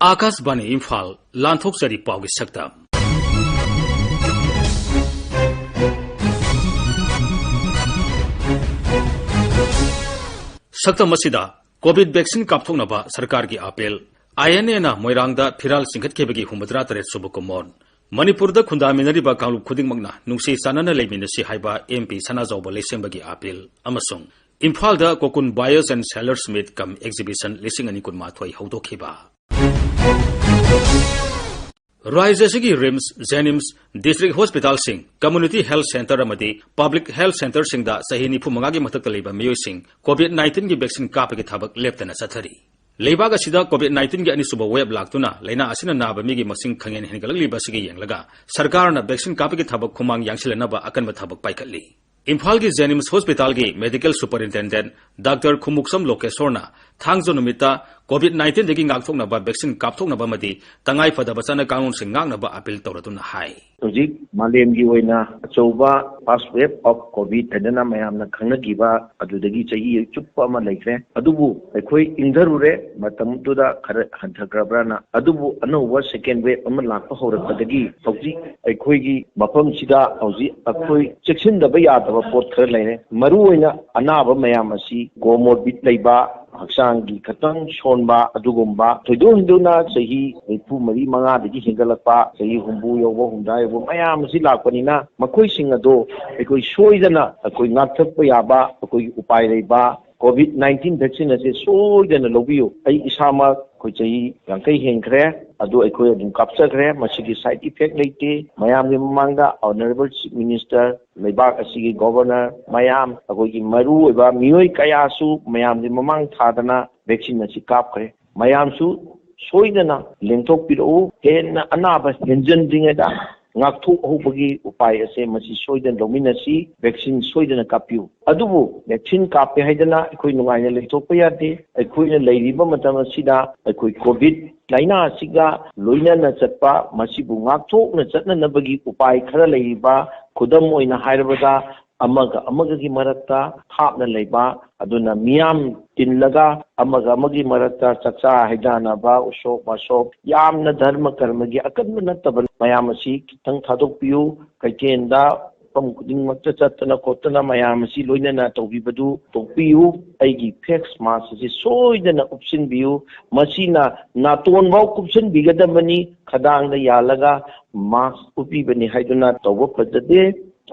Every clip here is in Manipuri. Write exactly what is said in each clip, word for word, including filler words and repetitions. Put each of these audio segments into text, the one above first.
ꯑꯥꯀꯥꯁꯕꯥꯅꯤ ꯏꯝꯐꯥꯜ, ꯂꯥꯟꯊꯣꯛꯆꯔꯤ ꯄꯥꯎꯒꯤ ꯁꯛꯇꯝ꯫ ꯁꯛꯇꯝ ꯑꯁꯤꯗ COVID vaccine ꯀꯥꯞꯊꯣꯛꯅꯕ ꯁꯔꯀꯥꯔꯒꯤ ꯑꯥꯄꯦꯜ, INA ꯅ ꯃꯣꯏꯔꯥꯡꯗ ꯐꯤꯔꯥꯜ ꯆꯤꯡꯈꯠꯈꯤꯕꯒꯤ ꯍꯨꯝꯐꯨꯇꯔꯥ ꯇꯔꯦꯠ ꯁꯨꯕ ꯀꯨꯝꯑꯣꯟ, ꯃꯅꯤꯄꯨꯔꯗ ꯈꯨꯟꯗꯥꯃꯤꯟꯅꯔꯤꯕ ꯀꯥꯡꯂꯨꯞ ꯈꯨꯗꯤꯡꯃꯛꯅ ꯅꯨꯡꯁꯤ ꯆꯥꯟꯅꯅ ꯂꯩꯃꯤꯟꯅꯁꯤ ꯍꯥꯏꯕ MP ꯁꯅꯥꯖꯥꯎꯕ ꯂꯩꯁꯦꯝꯕꯒꯤ ꯑꯥꯄꯦꯜ ꯑꯃꯁꯨꯡ ꯏꯝꯐꯥꯜꯗ Kokun Buyers and Sellers Meet cum Exhibition ꯂꯤꯁꯤꯡ ꯑꯅꯤ ꯀꯨꯟꯃꯥꯊꯣꯏ ꯍꯧꯗꯣꯛꯈꯤꯕ꯫ ꯔꯥꯖ꯭ꯌ ꯑꯁꯤꯒꯤ RIMS, JNIMS, district hospital ꯁꯤꯡ, community health centre ꯑꯃꯗꯤ public health centre ꯁꯤꯡꯗ ꯆꯍꯤ ꯅꯤꯐꯨ ꯃꯉꯥꯒꯤ ꯃꯊꯛꯇ ꯂꯩꯕ ꯃꯤꯑꯣꯏꯁꯤꯡ COVID nineteen ꯒꯤ vaccine ꯀꯥꯞꯄꯒꯤ ꯊꯕꯛ ꯂꯦꯞꯇꯅ ꯆꯠꯊꯔꯤ꯫ ꯂꯩꯕꯥꯛ ꯑꯁꯤꯗ COVID nineteen ꯒꯤ ꯑꯅꯤꯁꯨꯕ wave ꯂꯥꯛꯇꯨꯅ ꯂꯩꯅꯥ ꯑꯁꯤꯅ ꯅꯥꯕ ꯃꯤꯒꯤ ꯃꯁꯤꯡ ꯈꯪꯍꯦꯟ ꯍꯦꯟꯒꯠꯂꯛꯂꯤꯕ ꯑꯁꯤꯒ ꯌꯦꯡꯂꯒ ꯁꯔꯀꯥꯔꯅ vaccine ꯀꯥꯞꯄꯒꯤ ꯊꯕꯛ ꯈꯨꯃꯥꯡ ꯌꯥꯡꯁꯤꯜꯍꯟꯅꯕ ꯑꯀꯟꯕ ꯊꯕꯛ ꯄꯥꯏꯈꯠꯂꯤ꯫ ꯏꯝꯐꯥꯜꯒꯤ JNIMS hospital ꯒꯤ medical superintendent Doctor ꯈꯨꯃꯨꯛꯁꯝ ꯂꯣꯀꯦꯁꯣꯔꯅ ꯊꯥꯡꯖ ꯅꯨꯃꯤꯠꯇ COVID nineteen ꯗꯒꯤ ꯉꯥꯛꯊꯣꯛꯅꯕ vaccine ꯀꯥꯞꯊꯣꯛꯅꯕ ꯑꯃꯗꯤ ꯇꯉꯥꯏ ꯐꯗꯕ ꯆꯠꯅ ꯀꯥꯡꯂꯣꯟꯁꯤꯡ ꯉꯥꯛꯅꯕ ꯑꯥꯄꯤꯜ ꯇꯧꯔꯗꯨꯅ ꯍꯥꯏ꯫ ꯍꯧꯖꯤꯛ ꯃꯥꯂꯦꯝꯒꯤ ꯑꯣꯏꯅ ꯑꯆꯧꯕ first wave of COVID ꯍꯥꯏꯗꯅ ꯃꯌꯥꯝꯅ ꯈꯪꯅꯈꯤꯕ, ꯑꯗꯨꯗꯒꯤ ꯆꯍꯤ ꯆꯨꯞꯄ ꯑꯃ ꯂꯩꯈ꯭ꯔꯦ꯫ ꯑꯗꯨꯕꯨ ꯑꯩꯈꯣꯏ ꯏꯪꯊꯔꯨꯔꯦ, ꯃꯇꯝꯗꯨꯗ ꯈꯔ ꯍꯟꯊꯈ꯭ꯔꯕ꯭ꯔꯥꯅ꯫ ꯑꯗꯨꯕꯨ ꯑꯅꯧꯕ second wave ꯑꯃ ꯂꯥꯛꯄ ꯍꯧꯔꯛꯄꯗꯒꯤ ꯍꯧꯖꯤꯛ ꯑꯩꯈꯣꯏꯒꯤ ꯃꯐꯝꯁꯤꯗ ꯍꯧꯖꯤꯛ ꯑꯩꯈꯣꯏ ꯆꯦꯛꯁꯤꯟꯗꯕ ꯌꯥꯗꯕ ꯄꯣꯠ ꯈꯔ ꯂꯩꯔꯦ꯫ ꯃꯔꯨꯑꯣꯏꯅ ꯑꯅꯥꯕ ꯃꯌꯥꯝ ꯑꯁꯤ comorbid ꯂꯩꯕ, ꯍꯛꯆꯥꯡꯒꯤ ꯈꯇꯪ ꯁꯣꯟꯕ, ꯑꯗꯨꯒꯨꯝꯕ ꯊꯣꯏꯗꯣꯛ ꯍꯦꯟꯗꯣꯛꯅ ꯆꯍꯤ ꯅꯤꯐꯨ ꯃꯔꯤ ꯃꯉꯥꯗꯒꯤ ꯍꯦꯟꯒꯠꯂꯛꯄ, ꯆꯍꯤ ꯍꯨꯝꯐꯨ ꯌꯧꯕ, ꯍꯨꯝꯗ꯭ꯔꯥ ꯌꯧꯕ ꯃꯌꯥꯝ ꯑꯁꯤ ꯂꯥꯛꯄꯅꯤꯅ, ꯃꯈꯣꯏꯁꯤꯡ ꯑꯗꯣ ꯑꯩꯈꯣꯏ ꯁꯣꯏꯗꯅ ꯑꯩꯈꯣꯏ ꯉꯥꯛꯊꯠꯄ ꯌꯥꯕ ꯑꯩꯈꯣꯏꯒꯤ ꯎꯄꯥꯏ ꯂꯩꯕ COVID nineteen vaccine ꯑꯁꯤ ꯁꯣꯏꯗꯅ ꯂꯧꯕꯤꯌꯨ꯫ ꯑꯩ ꯏꯁꯥꯃꯛ ꯑꯩꯈꯣꯏ ꯆꯍꯤ ꯌꯥꯡꯈꯩ ꯍꯦꯟꯈ꯭ꯔꯦ, ꯑꯗꯨ ꯑꯩꯈꯣꯏ ꯑꯗꯨꯝ ꯀꯥꯞꯆꯈ꯭ꯔꯦ꯫ ꯃꯁꯤꯒꯤ side effect ꯂꯩꯇꯦ꯫ ꯃꯌꯥꯝꯒꯤ ꯃꯃꯥꯡꯗ Honourable Chief Minister, ꯂꯩꯕꯥꯛ ꯑꯁꯤꯒꯤ Governor, ꯃꯌꯥꯝ, ꯑꯩꯈꯣꯏꯒꯤ ꯃꯔꯨꯑꯣꯏꯕ ꯃꯤꯑꯣꯏ ꯀꯌꯥꯁꯨ ꯃꯌꯥꯝꯒꯤ ꯃꯃꯥꯡ ꯊꯥꯗꯅ vaccine ꯑꯁꯤ ꯀꯥꯞꯈ꯭ꯔꯦ꯫ ꯃꯌꯥꯝꯁꯨ ꯁꯣꯏꯗꯅ ꯂꯦꯡꯊꯣꯛꯄꯤꯔꯛꯎ꯫ ꯍꯦꯟꯅ ꯑꯅꯥꯕ ꯍꯦꯟꯖꯟꯗ꯭ꯔꯤꯉꯩꯗ ꯉꯥꯛꯊꯣꯛꯍꯧꯕꯒꯤ ꯎꯄꯥꯏ ꯑꯁꯦ ꯃꯁꯤ ꯁꯣꯏꯗꯅ ꯂꯧꯃꯤꯟꯅꯁꯤ꯫ Vaccine ꯁꯣꯏꯗꯅ ꯀꯥꯞꯄꯤꯌꯨ꯫ ꯑꯗꯨꯕꯨ vaccine ꯀꯥꯞꯄꯦ ꯍꯥꯏꯗꯅ ꯑꯩꯈꯣꯏ ꯅꯨꯡꯉꯥꯏꯅ ꯂꯩꯊꯣꯛꯄ ꯌꯥꯗꯦ꯫ ꯑꯩꯈꯣꯏꯅ ꯂꯩꯔꯤꯕ ꯃꯇꯝ ꯑꯁꯤꯗ ꯑꯩꯈꯣꯏ COVID ꯂꯥꯏꯅꯥ ꯑꯁꯤꯒ ꯂꯣꯏꯅꯅ ꯆꯠꯄ, ꯃꯁꯤꯕꯨ ꯉꯥꯛꯊꯣꯛꯅ ꯆꯠꯅꯅꯕꯒꯤ ꯎꯄꯥꯏ ꯈꯔ ꯂꯩꯔꯤꯕ, ꯈꯨꯗꯝ ꯑꯣꯏꯅ ꯍꯥꯏꯔꯕꯗ, ꯑꯃꯒ ꯑꯃꯒꯒꯤ ꯃꯔꯛꯇ ꯊꯥꯞꯅ ꯂꯩꯕ, ꯑꯗꯨꯅ ꯃꯤꯌꯥꯝ ꯇꯤꯜꯂꯒ ꯑꯃꯒ ꯑꯃꯒꯤ ꯃꯔꯛꯇ ꯆꯥꯛꯆꯥ ꯍꯩꯖꯥꯟꯅꯕ, ꯎꯁꯣꯞ ꯋꯥꯁꯣꯞ, ꯌꯥꯝꯅ ꯙꯔꯃ ꯀꯔꯃꯒꯤ ꯑꯀꯟꯕ ꯅꯠꯇꯕ ꯃꯌꯥꯝ ꯑꯁꯤ ꯈꯤꯇꯪ ꯊꯥꯗꯣꯛꯄꯤꯌꯨ꯫ ꯀꯩꯊꯦꯜꯗ ꯃꯐꯝ ꯈꯨꯗꯤꯡꯃꯛꯇ ꯆꯠꯇꯅ ꯈꯣꯠꯇꯅ ꯃꯌꯥꯝ ꯑꯁꯤ ꯂꯣꯏꯅꯅ ꯇꯧꯕꯤꯕꯗꯨ ꯇꯣꯛꯄꯤꯌꯨ꯫ ꯑꯩꯒꯤ ꯐꯦꯁ ꯃꯥꯁ ꯑꯁꯤ ꯁꯣꯏꯗꯅ ꯎꯞꯁꯤꯟꯕꯤꯌꯨ꯫ ꯃꯁꯤꯅ ꯅꯥꯇꯣꯟꯐꯥꯎ ꯀꯨꯞꯁꯤꯟꯕꯤꯒꯗꯕꯅꯤ꯫ ꯈꯗꯥꯡꯗ ꯌꯥꯜꯂꯒ ꯃꯥꯁ ꯎꯞꯄꯤꯕꯅꯤ ꯍꯥꯏꯗꯨꯅ ꯇꯧꯕ ꯐꯖꯗꯦ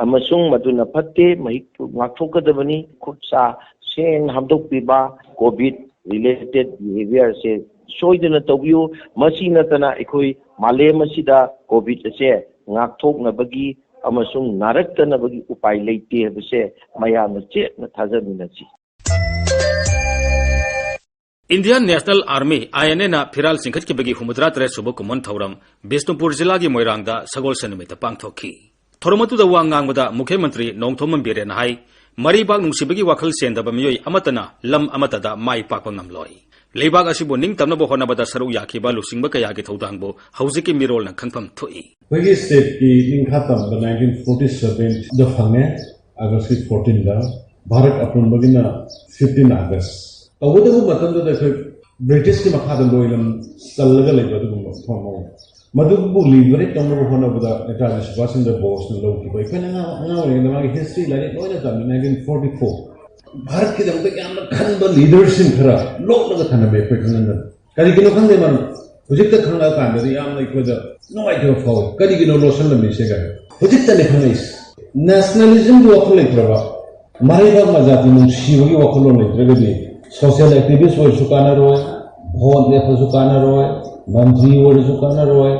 ꯑꯃꯁꯨꯡ ꯃꯗꯨꯅ ꯐꯠꯇꯦ꯫ ꯃꯍꯤꯛ ꯉꯥꯛꯊꯣꯛꯀꯗꯕꯅꯤ꯫ ꯈꯨꯠ ꯁꯥ ꯁꯦꯡꯅ ꯍꯥꯝꯗꯣꯛꯄꯤꯕ, ꯀꯣꯚꯤꯗ ꯔꯤꯂꯦꯇꯦꯗ ꯕꯤꯍꯦꯕꯤꯌꯔꯁꯦ ꯁꯣꯏꯗꯅ ꯇꯧꯕꯤꯌꯨ꯫ ꯃꯁꯤ ꯅꯠꯇꯅ ꯑꯩꯈꯣꯏ ꯃꯥꯂꯦꯝ ꯑꯁꯤꯗ ꯀꯣꯚꯤꯗ ꯑꯁꯦ ꯉꯥꯛꯊꯣꯛꯅꯕꯒꯤ ꯑꯃꯁꯨꯡ ꯅꯥꯔꯛꯇꯅꯕꯒꯤ ꯎꯄꯥꯏ ꯂꯩꯇꯦ ꯍꯥꯏꯕꯁꯦ ꯃꯌꯥꯝꯅ ꯆꯦꯠꯅ ꯊꯥꯖꯃꯤꯟꯅꯁꯤ꯫ Indian National Army, I N A ꯅ ꯐꯤꯔꯥꯜ ꯆꯤꯡꯈꯠꯈꯤꯕꯒꯤ ꯍꯨꯝꯐꯨꯇꯔꯥ ꯇꯔꯦꯠ ꯁꯨꯕ ꯀꯨꯝꯑꯣꯟ ꯊꯧꯔꯝ ꯕꯤꯁꯅꯨꯄꯨꯔ ꯖꯤꯂꯥꯒꯤ ꯃꯣꯏꯔꯥꯡꯗ ꯁꯒꯣꯜꯁꯦꯟ ꯅꯨꯃꯤꯠꯇ ꯄꯥꯡꯊꯣꯛꯈꯤ꯫ ꯊꯧꯔꯝ ꯑꯗꯨꯗ ꯋꯥ ꯉꯥꯡꯕꯗ ꯃꯨꯈ꯭ꯌ ꯃꯟꯇ꯭ꯔꯤ ꯅꯣꯡꯊꯣꯝꯕꯝ ꯕꯤꯔꯦꯟꯅ ꯍꯥꯏ, ꯃꯔꯩꯕꯥꯛ ꯅꯨꯡꯁꯤꯕꯒꯤ ꯋꯥꯈꯜ ꯆꯦꯟꯗꯕ ꯃꯤꯑꯣꯏ ꯑꯃꯠꯇꯅ ꯂꯝ ꯑꯃꯠꯇꯗ ꯃꯥꯏ ꯄꯥꯛꯄ ꯉꯝꯂꯣꯏ꯫ ꯂꯩꯕꯥꯛ ꯑꯁꯤꯕꯨ ꯅꯤꯡꯇꯝꯅꯕ ꯍꯣꯠꯅꯕꯗ ꯁꯔꯨꯛ ꯌꯥꯈꯤꯕ ꯂꯨꯆꯤꯡꯕ ꯀꯌꯥꯒꯤ ꯊꯧꯗꯥꯡꯕꯨ ꯍꯧꯖꯤꯛꯀꯤ ꯃꯤꯔꯣꯜꯅ ꯈꯪꯐꯝ ꯊꯣꯛꯏ꯫ ꯑꯩꯈꯣꯏꯒꯤ ꯁ꯭ꯇꯦꯠꯀꯤ ꯅꯤꯡꯈꯥ ꯇꯝꯕ ꯅꯥꯏꯟꯇꯤꯟ ꯐꯣꯔꯇꯤ ꯁꯚꯦꯟꯗ ꯐꯪꯉꯦ, ꯑꯥꯒꯁꯀꯤ ꯐꯣꯔꯇꯤꯟꯗ꯫ ꯚꯥꯔꯠ ꯑꯄꯨꯟꯕꯒꯤꯅ ꯐꯤꯐꯇꯤꯟ ꯑꯥꯒꯁ꯫ ꯇꯧꯕꯇꯕꯨ ꯃꯇꯝꯗꯨꯗ ꯑꯩꯈꯣꯏ ꯕ꯭ꯔꯤꯇꯤꯁꯀꯤ ꯃꯈꯥꯗ ꯂꯣꯏꯅ ꯆꯜꯂꯒ ꯂꯩꯕ ꯑꯗꯨꯒꯨꯝꯕ ꯃꯐꯝ ꯑꯃ꯫ ꯃꯗꯨꯕꯨ ꯂꯤꯕꯔꯦꯠ ꯇꯧꯅꯕ ꯍꯣꯠꯅꯕꯗ ꯅꯦꯇꯥꯖꯤ ꯁꯨꯚꯥꯁ ꯆꯟꯗ꯭ꯔ ꯕꯣꯁꯅ ꯂꯧꯈꯤꯕ, ꯑꯩꯈꯣꯏꯅ ꯑꯉꯥꯡ ꯑꯉꯥꯡ ꯑꯣꯏꯔꯤꯉꯩꯗ ꯃꯥꯒꯤ ꯍꯤꯁꯇ꯭ꯔꯤ ꯂꯥꯏꯔꯤꯛ ꯂꯣꯏꯅ ꯇꯝꯃꯤ, ꯅꯥꯏꯟꯇꯤꯟ ꯐꯣꯔꯇꯤ ꯐꯣꯔ꯫ ꯚꯥꯔꯠꯀꯤꯗꯃꯛꯇ ꯌꯥꯝꯅ ꯈꯟꯕ ꯂꯤꯗꯔꯁꯤꯡ ꯈꯔ ꯂꯣꯠꯂꯒ ꯊꯝꯂꯝꯃꯦ ꯑꯩꯈꯣꯏ ꯈꯪꯍꯟꯗꯅ꯫ ꯀꯔꯤꯒꯤꯅꯣ ꯈꯪꯗꯦ ꯃꯔꯝ꯫ ꯍꯧꯖꯤꯛꯇ ꯈꯪꯂꯛꯑꯀꯥꯟꯗꯗꯤ ꯌꯥꯝꯅ ꯑꯩꯈꯣꯏꯗ ꯅꯨꯡꯉꯥꯏꯇꯕ ꯐꯥꯎꯏ꯫ ꯀꯔꯤꯒꯤꯅꯣ ꯂꯣꯠꯁꯤꯜꯂꯝꯃꯤꯁꯦ ꯀꯥꯏꯅ꯫ ꯍꯧꯖꯤꯛꯇꯅꯦ ꯈꯪꯉꯛꯏꯁꯦ꯫ ꯅꯦꯁꯅꯦꯂꯤꯖꯝꯒꯤ ꯋꯥꯈꯜ ꯂꯩꯇ꯭ꯔꯕ, ꯃꯔꯩꯕꯥꯛ ꯃꯖꯥꯇꯤ ꯅꯨꯡꯁꯤꯕꯒꯤ ꯋꯥꯈꯜꯂꯣꯟ ꯂꯩꯇ꯭ꯔꯒꯗꯤ ꯁꯣꯁꯤꯌꯦꯜ ꯑꯦꯛꯇꯤꯚꯤꯁ ꯑꯣꯏꯔꯁꯨ ꯀꯥꯟꯅꯔꯣꯏ, ꯚꯣꯠ ꯂꯦꯞꯄꯁꯨ ꯀꯥꯟꯅꯔꯣꯏ, ꯃꯟꯇ꯭ꯔꯤ ꯑꯣꯏꯔꯁꯨ ꯀꯥꯟꯅꯔꯣꯏ,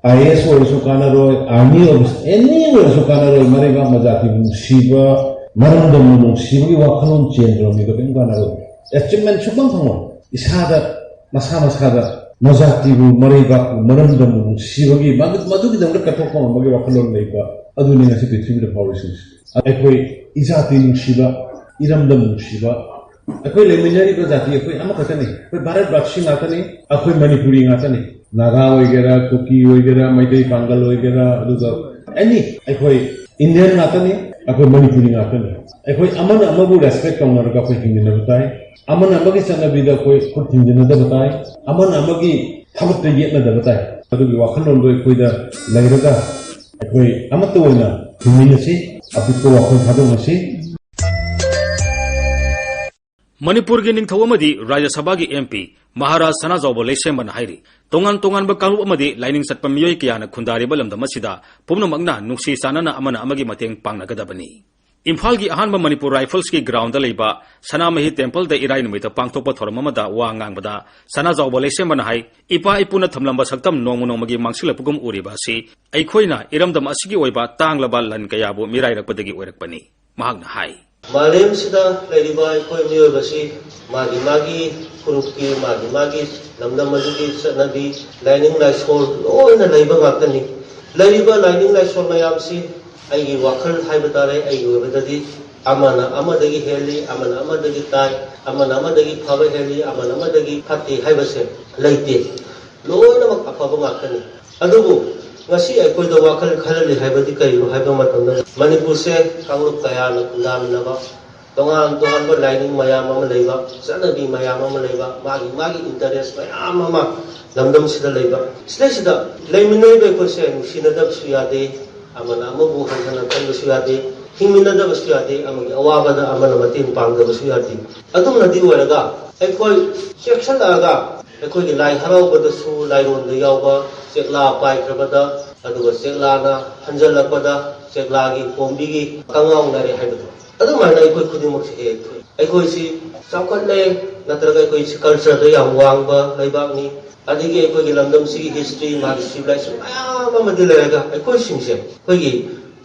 ꯑꯥꯏ ꯑꯦ ꯑꯦꯁ ꯑꯣꯏꯔꯁꯨ ꯀꯥꯟꯅꯔꯣꯏ, ꯑꯥꯔꯃꯤ ꯑꯣꯐꯤꯁ ꯑꯦꯅꯤ ꯑꯣꯏꯔꯁꯨ ꯀꯥꯟꯅꯔꯣꯏ꯫ ꯃꯔꯩꯕꯥꯛ ꯃꯖꯥꯇꯤꯕꯨ ꯅꯨꯡꯁꯤꯕ, ꯃꯔꯝꯗꯝꯕꯨ ꯅꯨꯡꯁꯤꯕꯒꯤ ꯋꯥꯈꯜꯂꯣꯟ ꯆꯦꯟꯗ꯭ꯔꯕ ꯃꯤꯗꯣ ꯀꯔꯤꯝ ꯀꯥꯟꯅꯔꯣꯏ꯫ ꯑꯦꯆꯤꯞꯃꯦꯟ ꯁꯨꯡꯐꯪ ꯐꯪꯉꯣꯏ꯫ ꯏꯁꯥꯗ ꯃꯁꯥ ꯃꯁꯥꯗ ꯃꯖꯥꯇꯤꯕꯨ, ꯃꯔꯩꯕꯥꯛꯄꯨ, ꯃꯔꯝꯗꯝꯕꯨ ꯅꯨꯡꯁꯤꯕꯒꯤ ꯃꯗꯨ-, ꯃꯗꯨꯒꯤꯗꯃꯛꯇ ꯀꯠꯊꯣꯛꯄ ꯉꯝꯕꯒꯤ ꯋꯥꯈꯜꯂꯣꯟ ꯂꯩꯕ ꯑꯗꯨꯅꯤ ꯉꯁꯤ ꯄ꯭ꯔꯤꯊꯤꯕꯤꯗ ꯐꯥꯎꯔꯤꯁꯤꯡꯁꯦ꯫ ꯑꯩꯈꯣꯏ ꯏꯖꯥꯇꯤ ꯅꯨꯡꯁꯤꯕ, ꯏꯔꯝꯗꯝ ꯅꯨꯡꯁꯤꯕ, ꯑꯩꯈꯣꯏ ꯂꯩꯃꯤꯟꯅꯔꯤꯕ ꯖꯥꯇꯤ ꯑꯩꯈꯣꯏ ꯑꯃꯈꯛꯇꯅꯤ, ꯑꯩꯈꯣꯏ ꯚꯥꯔꯠ ꯚꯥꯁꯤ ꯉꯥꯛꯇꯅꯤ, ꯑꯩꯈꯣꯏ ꯃꯅꯤꯄꯨꯔꯤ ꯉꯥꯛꯇꯅꯤ꯫ ꯅꯥꯒꯥ ꯑꯣꯏꯒꯦꯔꯥ, ꯀꯨꯀꯤ ꯑꯣꯏꯒꯦꯔꯥ, ꯃꯩꯇꯩ ꯄꯥꯡꯒꯜ ꯑꯣꯏꯒꯦꯔꯥ, ꯑꯗꯨꯒ ꯑꯦꯅꯤ ꯑꯩꯈꯣꯏ ꯏꯟꯗꯤꯌꯟ ꯉꯥꯛꯇꯅꯤ, ꯑꯩꯈꯣꯏ ꯃꯅꯤꯄꯨꯔꯤ ꯉꯥꯛꯇꯅꯤ꯫ ꯑꯩꯈꯣꯏ ꯑꯃꯅ ꯑꯃꯕꯨ ꯔꯦꯁꯄꯦꯛ ꯇꯧꯅꯔꯒ ꯑꯩꯈꯣꯏ ꯍꯤꯡꯃꯤꯟꯅꯕ ꯇꯥꯏ꯫ ꯑꯃꯅ ꯑꯃꯒꯤ ꯆꯠꯅꯕꯤꯗ ꯑꯩꯈꯣꯏ ꯈꯨꯠ ꯊꯤꯡꯖꯤꯟꯅꯗꯕ ꯇꯥꯏ꯫ ꯑꯃꯅ ꯑꯃꯒꯤ ꯊꯕꯛꯇ ꯌꯦꯠꯅꯗꯕ ꯇꯥꯏ꯫ ꯑꯗꯨꯒꯤ ꯋꯥꯈꯜꯂꯣꯟꯗꯣ ꯑꯩꯈꯣꯏꯗ ꯂꯩꯔꯒ ꯑꯩꯈꯣꯏ ꯑꯃꯠꯇ ꯑꯣꯏꯅ ꯍꯤꯡꯃꯤꯟꯅꯁꯤ, ꯑꯄꯤꯛꯄ ꯋꯥꯈꯜ ꯊꯥꯗꯣꯛꯅꯁꯤ꯫ ꯃꯅꯤꯄꯨꯔꯒꯤ ꯅꯤꯡꯊꯧ ꯑꯃꯗꯤ ꯔꯥꯖ꯭ꯌ ꯁꯚꯥꯒꯤ ꯑꯦꯝ ꯄꯤ ꯃꯍꯥꯔꯥꯖ ꯁꯅꯥꯖꯥꯎꯕ ꯂꯩꯁꯦꯝꯕꯅ ꯍꯥꯏꯔꯤ, ꯇꯣꯉꯥꯟ ꯇꯣꯉꯥꯟꯕ ꯀꯥꯡꯂꯨꯞ ꯑꯃꯗꯤ ꯂꯥꯏꯅꯤꯡ ꯆꯠꯄ ꯃꯤꯑꯣꯏ ꯀꯌꯥꯅ ꯈꯨꯟꯗꯥꯔꯤꯕ ꯂꯝꯗꯝ ꯑꯁꯤꯗ ꯄꯨꯝꯅꯃꯛꯅ ꯅꯨꯡꯁꯤ ꯆꯥꯟꯅꯅ ꯑꯃꯅ ꯑꯃꯒꯤ ꯃꯇꯦꯡ ꯄꯥꯡꯅꯒꯗꯕꯅꯤ꯫ ꯏꯝꯐꯥꯜꯒꯤ ꯑꯍꯥꯟꯕ ꯃꯅꯤꯄꯨꯔ ꯔꯥꯏꯐꯜꯁꯀꯤ ꯒ꯭ꯔꯥꯎꯟꯗ ꯂꯩꯕ ꯁꯅꯥꯃꯍꯤ ꯇꯦꯝꯄꯜꯗ ꯏꯔꯥꯏ ꯅꯨꯃꯤꯠꯇ ꯄꯥꯡꯊꯣꯛꯄ ꯊꯧꯔꯝ ꯑꯃꯗ ꯋꯥ ꯉꯥꯡꯕꯗ ꯁꯅꯥꯖꯥꯎꯕ ꯂꯩꯁꯦꯝꯕꯅ ꯍꯥꯏ, ꯏꯄꯥ ꯏꯄꯨꯅ ꯊꯝꯂꯝꯕ ꯁꯛꯇꯝ ꯅꯣꯡꯃ ꯅꯣꯡꯃꯒꯤ ꯃꯥꯡꯁꯤꯜꯂꯛꯄꯒꯨꯝ ꯎꯔꯤꯕ ꯑꯁꯤ ꯑꯩꯈꯣꯏꯅ ꯏꯔꯝꯗꯝ ꯑꯁꯤꯒꯤ ꯑꯣꯏꯕ ꯇꯥꯡꯂꯕ ꯂꯟ ꯀꯌꯥꯕꯨ ꯃꯤꯔꯥꯏꯔꯛꯄꯗꯒꯤ ꯑꯣꯏꯔꯛꯄꯅꯤ꯫ ꯃꯍꯥꯛꯅ ꯍꯥꯏ꯫ ꯃꯥꯂꯦꯝꯁꯤꯗ ꯂꯩꯔꯤꯕ ꯑꯩꯈꯣꯏ ꯃꯤꯑꯣꯏꯕꯁꯤ ꯃꯥꯒꯤ ꯃꯥꯒꯤ ꯐꯨꯔꯨꯞꯀꯤ, ꯃꯥꯒꯤ ꯃꯥꯒꯤ ꯂꯝꯗꯝ ꯑꯗꯨꯒꯤ ꯆꯠꯅꯕꯤ, ꯂꯥꯏꯅꯤꯡ ꯂꯥꯏꯁꯣꯜ ꯂꯣꯏꯅ ꯂꯩꯕ ꯉꯥꯛꯇꯅꯤ꯫ ꯂꯩꯔꯤꯕ ꯂꯥꯏꯅꯤꯡ ꯂꯥꯏꯁꯣꯜ ꯃꯌꯥꯝꯁꯤ ꯑꯩꯒꯤ ꯋꯥꯈꯜ ꯍꯥꯏꯕ ꯇꯥꯔꯦ, ꯑꯩꯒꯤ ꯑꯣꯏꯕꯗꯗꯤ ꯑꯃꯅ ꯑꯃꯗꯒꯤ ꯍꯦꯜꯂꯤ, ꯑꯃꯅ ꯑꯃꯗꯒꯤ ꯇꯥꯏ, ꯑꯃꯅ ꯑꯃꯗꯒꯤ ꯐꯕ ꯍꯦꯜꯂꯤ, ꯑꯃꯅ ꯑꯃꯗꯒꯤ ꯐꯠꯇꯦ ꯍꯥꯏꯕꯁꯦ ꯂꯩꯇꯦ꯫ ꯂꯣꯏꯅꯃꯛ ꯑꯐꯕ ꯉꯥꯛꯇꯅꯤ꯫ ꯑꯗꯨꯕꯨ ꯉꯁꯤ ꯑꯩꯈꯣꯏꯗ ꯋꯥꯈꯜ ꯈꯜꯍꯜꯂꯤ ꯍꯥꯏꯕꯗꯤ ꯀꯔꯤꯅꯣ ꯍꯥꯏꯕ ꯃꯇꯝꯗ, ꯃꯅꯤꯄꯨꯔꯁꯦ ꯀꯥꯡꯂꯨꯞ ꯀꯌꯥꯅ ꯈꯨꯟꯗꯥꯃꯤꯟꯅꯕ, ꯇꯣꯉꯥꯟ ꯇꯣꯉꯥꯟꯕ ꯂꯥꯏꯅꯤꯡ ꯃꯌꯥꯝ ꯑꯃ ꯂꯩꯕ, ꯆꯠꯅꯕꯤ ꯃꯌꯥꯝ ꯑꯃ ꯂꯩꯕ, ꯃꯥꯒꯤ ꯃꯥꯒꯤ ꯏꯟꯇꯔꯦꯁ ꯃꯌꯥꯝ ꯑꯃ ꯂꯝꯗꯝꯁꯤꯗ ꯂꯩꯕ, ꯁꯤꯗꯩꯁꯤꯗ ꯂꯩꯃꯤꯟꯅꯔꯤꯕ ꯑꯩꯈꯣꯏꯁꯦ ꯅꯨꯡꯁꯤꯅꯗꯕꯁꯨ ꯌꯥꯗꯦ, ꯑꯃꯅ ꯑꯃꯕꯨ ꯍꯟꯊꯅ ꯈꯟꯕꯁꯨ ꯌꯥꯗꯦ, ꯍꯤꯡꯃꯤꯟꯅꯗꯕꯁꯨ ꯌꯥꯗꯦ, ꯑꯃꯒꯤ ꯑꯋꯥꯕꯗ ꯑꯃꯅ ꯃꯇꯦꯡ ꯄꯥꯡꯗꯕꯁꯨ ꯌꯥꯗꯦ꯫ ꯑꯗꯨꯝꯅꯗꯤ ꯑꯣꯏꯔꯒ ꯑꯩꯈꯣꯏ ꯆꯦꯛꯁꯤꯜꯂꯛꯑꯒ ꯑꯩꯈꯣꯏꯒꯤ ꯂꯥꯏ ꯍꯔꯥꯎꯕꯗꯁꯨ ꯂꯥꯏꯔꯣꯟꯗ ꯌꯥꯎꯕ ꯆꯦꯛꯂꯥ ꯄꯥꯏꯈ꯭ꯔꯕꯗ, ꯑꯗꯨꯒ ꯆꯦꯛꯂꯥꯅ ꯍꯟꯖꯜꯂꯛꯄꯗ ꯆꯦꯛꯂꯥꯒꯤ ꯀꯣꯝꯕꯤꯒꯤ ꯀꯉꯥꯎꯅꯔꯦ ꯍꯥꯏꯕꯗꯣ, ꯑꯗꯨꯃꯥꯏꯅ ꯑꯩꯈꯣꯏ ꯈꯨꯗꯤꯡꯃꯛꯁꯦ ꯍꯦꯛ ꯊꯣꯛꯏ꯫ ꯑꯩꯈꯣꯏꯁꯤ ꯆꯥꯎꯈꯠꯂꯦ, ꯅꯠꯇ꯭ꯔꯒ ꯑꯩꯈꯣꯏꯁꯤ ꯀꯜꯆꯔꯗ ꯌꯥꯝ ꯋꯥꯡꯕ ꯂꯩꯕꯥꯛꯅꯤ, ꯑꯗꯒꯤ ꯑꯩꯈꯣꯏꯒꯤ ꯂꯝꯗꯝꯁꯤꯒꯤ ꯍꯤꯁꯇ꯭ꯔꯤ, ꯃꯥꯒꯤ ꯁꯤꯚꯤꯂꯥꯏꯖꯦꯁꯟ ꯃꯌꯥꯝ ꯑꯃꯗꯤ ꯂꯩꯔꯒ ꯑꯩꯈꯣꯏꯁꯤꯡꯁꯦ ꯑꯩꯈꯣꯏꯒꯤ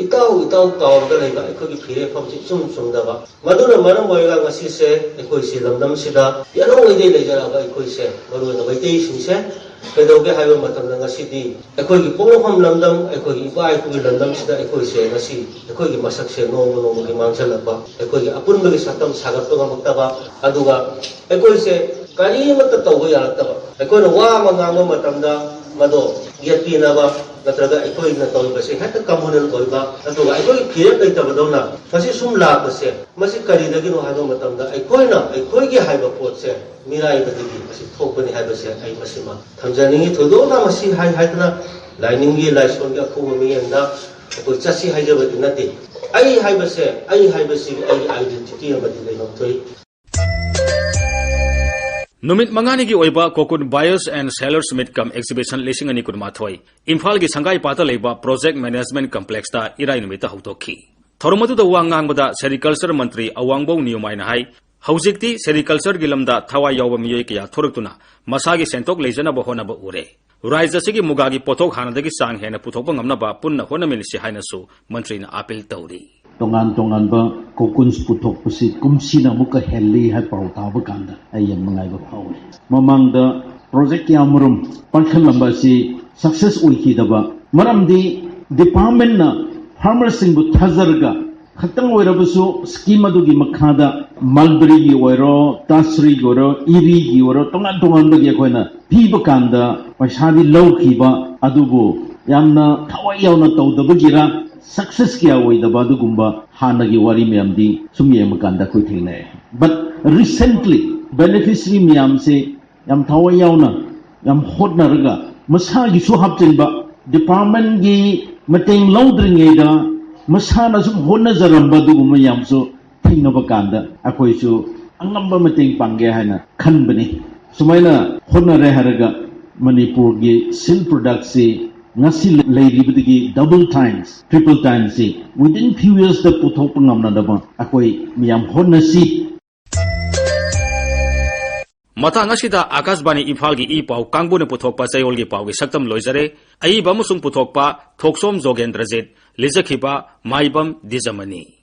ꯏꯇꯥꯎ ꯏꯇꯥꯎ ꯇꯥꯎꯔꯒ ꯂꯩꯕ, ꯑꯩꯈꯣꯏꯒꯤ ꯐꯤꯔꯦꯞꯐꯝꯁꯤ ꯏꯆꯨꯝ ꯆꯨꯝꯗꯕ꯫ ꯃꯗꯨꯅ ꯃꯔꯝ ꯑꯣꯏꯔꯒ ꯉꯁꯤꯁꯦ ꯑꯩꯈꯣꯏꯁꯤ ꯂꯝꯗꯝꯁꯤꯗ ꯌꯦꯜꯍꯧꯉꯩꯗꯩ ꯂꯩꯖꯔꯛꯑꯕ ꯑꯩꯈꯣꯏꯁꯦ, ꯃꯔꯨꯑꯣꯏꯅ ꯃꯩꯇꯩꯁꯤꯡꯁꯦ, ꯀꯩꯗꯧꯒꯦ ꯍꯥꯏꯕ ꯃꯇꯝꯗ ꯉꯁꯤꯗꯤ ꯑꯩꯈꯣꯏꯒꯤ ꯄꯣꯛꯅꯐꯝ ꯂꯝꯗꯝ, ꯑꯩꯈꯣꯏꯒꯤ ꯏꯄꯥ ꯏꯄꯨꯒꯤ ꯂꯝꯗꯝꯁꯤꯗ ꯑꯩꯈꯣꯏꯁꯦ ꯉꯁꯤ ꯑꯩꯈꯣꯏꯒꯤ ꯃꯁꯛꯁꯦ ꯅꯣꯡꯃ ꯅꯣꯡꯃꯒꯤ ꯃꯥꯡꯁꯤꯜꯂꯛꯄ, ꯑꯩꯈꯣꯏꯒꯤ ꯑꯄꯨꯟꯕꯒꯤ ꯁꯛꯇꯝ ꯁꯥꯒꯠꯄ ꯉꯝꯃꯛꯇꯕ, ꯑꯗꯨꯒ ꯑꯩꯈꯣꯏꯁꯦ ꯀꯔꯤꯃꯠꯇ ꯇꯧꯕ ꯌꯥꯔꯛꯇꯕ, ꯑꯩꯈꯣꯏꯅ ꯋꯥ ꯑꯃ ꯉꯥꯡꯕ ꯃꯇꯝꯗ ꯃꯗꯣ ꯌꯦꯠꯄꯤꯅꯕ, ꯅꯠꯇ꯭ꯔꯒ ꯑꯩꯈꯣꯏꯅ ꯇꯧꯔꯤꯕꯁꯦ ꯍꯦꯛꯇ ꯀꯝꯃꯨꯅꯦꯜ ꯑꯣꯏꯕ, ꯑꯗꯨꯒ ꯑꯩꯈꯣꯏꯒꯤ ꯐꯤꯔꯦꯞ ꯂꯩꯇꯕꯗꯧꯅ ꯃꯁꯤ ꯁꯨꯝ ꯂꯥꯛꯄꯁꯦ, ꯃꯁꯤ ꯀꯔꯤꯗꯒꯤꯅꯣ ꯍꯥꯏꯕ ꯃꯇꯝꯗ, ꯑꯩꯈꯣꯏꯅ ꯑꯩꯈꯣꯏꯒꯤ ꯍꯥꯏꯕ ꯄꯣꯠꯁꯦ ꯃꯤꯔꯥꯏꯕꯗꯒꯤ ꯃꯁꯤ ꯊꯣꯛꯄꯅꯤ ꯍꯥꯏꯕꯁꯦ ꯑꯩ ꯃꯁꯤꯃ ꯊꯝꯖꯅꯤꯡꯉꯤ꯫ ꯊꯣꯏꯗꯣꯛꯅ ꯃꯁꯤ ꯍꯥꯏ ꯍꯥꯏꯗꯅ ꯂꯥꯏꯅꯤꯡꯒꯤ ꯂꯥꯏꯁꯣꯟꯒꯤ ꯑꯈꯨꯕ ꯃꯤꯠꯌꯦꯡꯗ ꯑꯩꯈꯣꯏ ꯆꯠꯁꯤ ꯍꯥꯏꯖꯕꯗꯤ ꯅꯠꯇꯦ꯫ ꯑꯩ ꯍꯥꯏꯕꯁꯦ, ꯑꯩ ꯍꯥꯏꯕꯁꯤ ꯑꯩꯒꯤ identity ꯑꯃꯗꯤ ꯂꯩꯐꯝ ꯊꯣꯛꯏ꯫ ꯅꯨꯃꯤꯠ ꯃꯉꯥꯅꯤꯒꯤ ꯑꯣꯏꯕ Kokun Buyers and Sellers Meet cum Exhibition ꯂꯤꯁꯤꯡ ꯑꯅꯤ ꯀꯨꯟꯃꯥꯊꯣꯏ ꯏꯝꯐꯥꯜꯒꯤ ꯁꯪꯒꯥꯏꯄꯥꯠꯇ ꯂꯩꯕ Project Management Complexꯇ ꯏꯔꯥꯏ ꯅꯨꯃꯤꯠꯇ ꯍꯧꯗꯣꯛꯈꯤ꯫ ꯊꯧꯔꯝ ꯑꯗꯨꯗ ꯋꯥ ꯉꯥꯡꯕꯗ Sericulture ꯃꯟꯇ꯭ꯔꯤ ꯑꯋꯥꯡꯕꯧ ꯅꯤꯌꯨꯃꯥꯏꯅ ꯍꯥꯏ, ꯍꯧꯖꯤꯛꯇꯤ Sericultureꯒꯤ ꯂꯝꯗ ꯊꯋꯥꯏ ꯌꯥꯎꯕ ꯃꯤꯑꯣꯏ ꯀꯌꯥ ꯊꯣꯔꯛꯇꯨꯅ ꯃꯁꯥꯒꯤ ꯁꯦꯟꯊꯣꯛ ꯂꯩꯖꯅꯕ ꯍꯣꯠꯅꯕ ꯎꯔꯦ꯫ ꯔꯥꯖ꯭ꯌ ꯑꯁꯤꯒꯤ ꯃꯨꯒꯥꯒꯤ ꯄꯣꯠꯊꯣꯛ ꯍꯥꯟꯅꯗꯒꯤ ꯆꯥꯡ ꯍꯦꯟꯅ ꯄꯨꯊꯣꯛꯄ ꯉꯝꯅꯕ ꯄꯨꯟꯅ ꯍꯣꯠꯅꯃꯤꯟꯅꯁꯤ ꯍꯥꯏꯅꯁꯨ ꯃꯟꯇ꯭ꯔꯤꯅ ꯑꯥꯄꯤꯜ ꯇꯧꯔꯤ꯫ ꯇꯣꯉꯥꯟ ꯇꯣꯉꯥꯟꯕ cocoons ꯄꯨꯊꯣꯛꯄꯁꯤ ꯀꯨꯝꯁꯤꯅ ꯑꯃꯨꯛꯀ ꯍꯦꯜꯂꯤ ꯍꯥꯏꯕ ꯄꯥꯎ ꯇꯥꯕ ꯀꯥꯟꯗ ꯑꯩ ꯌꯥꯝ ꯅꯨꯡꯉꯥꯏꯕ ꯐꯥꯎꯏ꯫ ꯃꯃꯥꯡꯗ project ꯀꯌꯥꯃꯔꯨꯝ ꯄꯥꯏꯈꯠꯂꯝꯕ ꯑꯁꯤ success ꯑꯣꯏꯈꯤꯗꯕ ꯃꯔꯝꯗꯤ departmentꯅ farmerꯁꯤꯡꯕꯨ ꯊꯥꯖꯔꯒ ꯈꯛꯇꯪ ꯑꯣꯏꯔꯕꯁꯨ scheme ꯑꯗꯨꯒꯤ ꯃꯈꯥꯗ mulberryꯒꯤ ꯑꯣꯏꯔꯣ, ꯇꯥꯁꯔꯤꯒꯤ ꯑꯣꯏꯔꯣ, ꯏꯔꯤꯒꯤ ꯑꯣꯏꯔꯣ, ꯇꯣꯉꯥꯟ ꯇꯣꯉꯥꯟꯕꯒꯤ ꯑꯩꯈꯣꯏꯅ ꯄꯤꯕ ꯀꯥꯟꯗ ꯄꯩꯁꯥꯗꯤ ꯂꯧꯈꯤꯕ, ꯑꯗꯨꯕꯨ ꯌꯥꯝꯅ ꯊꯋꯥꯏ ꯌꯥꯎꯅ ꯇꯧꯗꯕꯒꯤꯔ success ꯀꯌꯥ ꯑꯣꯏꯗꯕ ꯑꯗꯨꯒꯨꯝꯕ ꯍꯥꯟꯅꯒꯤ ꯋꯥꯔꯤ ꯃꯌꯥꯝꯗꯤ ꯁꯨꯝ ꯌꯦꯡꯕ ꯀꯥꯟꯗ ꯑꯩꯈꯣꯏ ꯊꯦꯡꯅꯩ꯫ But recently beneficiary ꯃꯌꯥꯝꯁꯦ ꯌꯥꯝ ꯊꯋꯥꯏ ꯌꯥꯎꯅ, ꯌꯥꯝ ꯍꯣꯠꯅꯔꯒ, ꯃꯁꯥꯒꯤꯁꯨ ꯍꯥꯞꯆꯤꯟꯕ, departmentꯀꯤ ꯃꯇꯦꯡ ꯂꯧꯗ꯭ꯔꯤꯉꯩꯗ ꯃꯁꯥꯅ ꯁꯨꯝ ꯍꯣꯠꯅꯖꯔꯝꯕ ꯑꯗꯨꯒꯨꯝꯕ ꯃꯌꯥꯝꯁꯨ ꯊꯦꯡꯅꯕ ꯀꯥꯟꯗ ꯑꯩꯈꯣꯏꯁꯨ ꯑꯉꯝꯕ ꯃꯇꯦꯡ ꯄꯥꯡꯒꯦ ꯍꯥꯏꯅ ꯈꯟꯕꯅꯤ꯫ ꯁꯨꯃꯥꯏꯅ ꯍꯣꯠꯅꯔꯦ ꯍꯥꯏꯔꯒ ꯃꯅꯤꯄꯨꯔꯒꯤ silk productꯁꯤ ꯉꯁꯤ ꯂꯩꯔꯤꯕꯗꯒꯤ double times, triple timesꯁꯤ within few yearsꯇ ꯄꯨꯊꯣꯛꯄ ꯉꯝꯅꯅꯕ ꯑꯩꯈꯣꯏ ꯃꯌꯥꯝ ꯍꯣꯠꯅꯁꯤ꯫ ꯃꯇꯥꯡ ꯑꯁꯤꯗ ꯑꯥꯀꯥꯁꯕꯥꯅꯤ ꯏꯝꯐꯥꯜꯒꯤ ꯏ ꯄꯥꯎ ꯀꯥꯡꯕꯨꯅ ꯄꯨꯊꯣꯛꯄ ꯆꯌꯣꯜꯒꯤ ꯄꯥꯎꯒꯤ ꯁꯛꯇꯝ ꯂꯣꯏꯖꯔꯦ꯫ ꯑꯏꯕ ꯑꯃꯁꯨꯡ ꯄꯨꯊꯣꯛꯄ ꯊꯣꯛꯁꯣꯝ ꯖꯣꯒꯦꯟꯗ꯭ꯔꯖꯤꯠ, ꯂꯤꯖꯈꯤꯕ ꯃꯥꯏꯕꯝ ꯗꯤꯖꯃꯅꯤ꯫